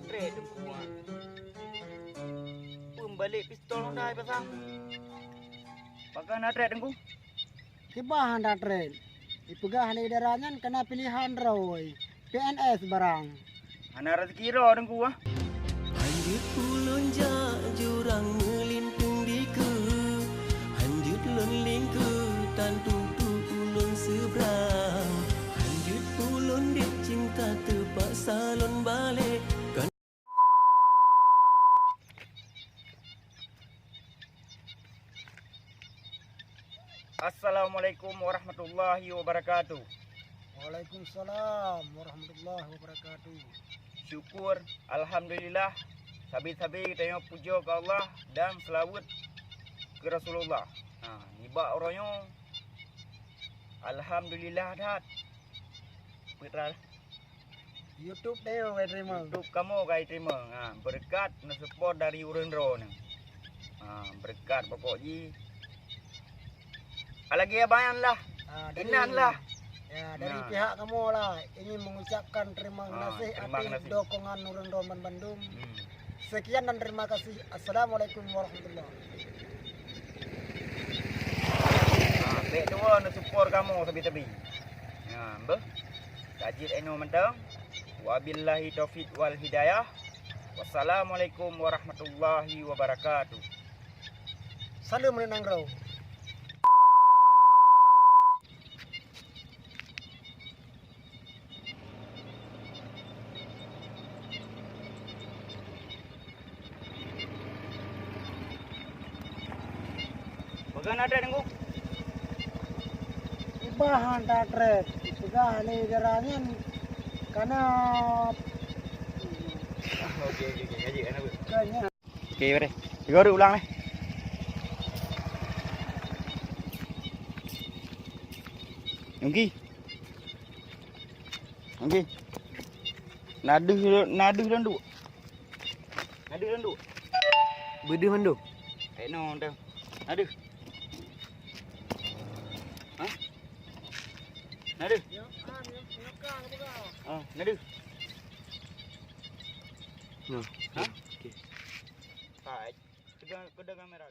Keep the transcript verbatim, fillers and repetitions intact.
Trép Teungku, ah. Peue meubalek pistol Honda jipasang? Pakon hana trép, Teungku? Kiban hana trép. Ipeugah lé dara nyan kana piléhan droe, P N S barang. Hana raseuki droe, Teungku, ah. Hanjeuet ulôn jak jurang meulintang dikeue, hanjeuet lôn lingkeue tan tutoe ulôn seubrang. Hanjeuet ulôn deuh cinta teupaksa lôn balek. Assalamualaikum warahmatullahi wabarakatuh. Waalaikumsalam warahmatullahi wabarakatuh. Syukur, alhamdulillah, sabe-sabe tanyoe pujoe keu Allah dan seulaweuet keu Rasulullah. Ha, nibak uroe nyoe, alhamdulillah that. Putra. YouTube tanyoe ka teurimong. YouTube kamoe ka teurimong. Ha, beureukat neusupport dari ureueng droeneuh. Ha, beureukat pokok jih. Lagèe abang nyan lah. Ah, dari, inan lah. Ya, dari, nah, pihak kamoe lah ingin mengucapkan terima, ah, kasih terima atas kasih, dokongan ureueng droe banmandum. Hmm. Sekian dan terima kasih. Assalamualaikum warahmatullahi. Ah, bèk tuwo neusupport kamoe sabe-sabe. Ya, beuh. Ka jeuet inoe mantong. Wabillahi taufiq wal hidayah. Wassalamualaikum warahmatullahi wabarakatuh. Saleuem dari nanggroe. Peugah na trép, Teungku? Ibahan ta trép, peugah lé dara nyan kana. Oke, oke, oke. Ngaji, kana apa? Bukan nyan. Oke, bareh. Tiga hari ulang leh. Ungki. Ungki. Nadeuh, nadeuh dan duek. Nadeuh dan duek. Beudeuh mandum. Eh, no, dah. Nadeuh. Hah? Nadeuh. Ah, nadeuh. No. Hah? Oke. Hai. Pegang, pegang kamera.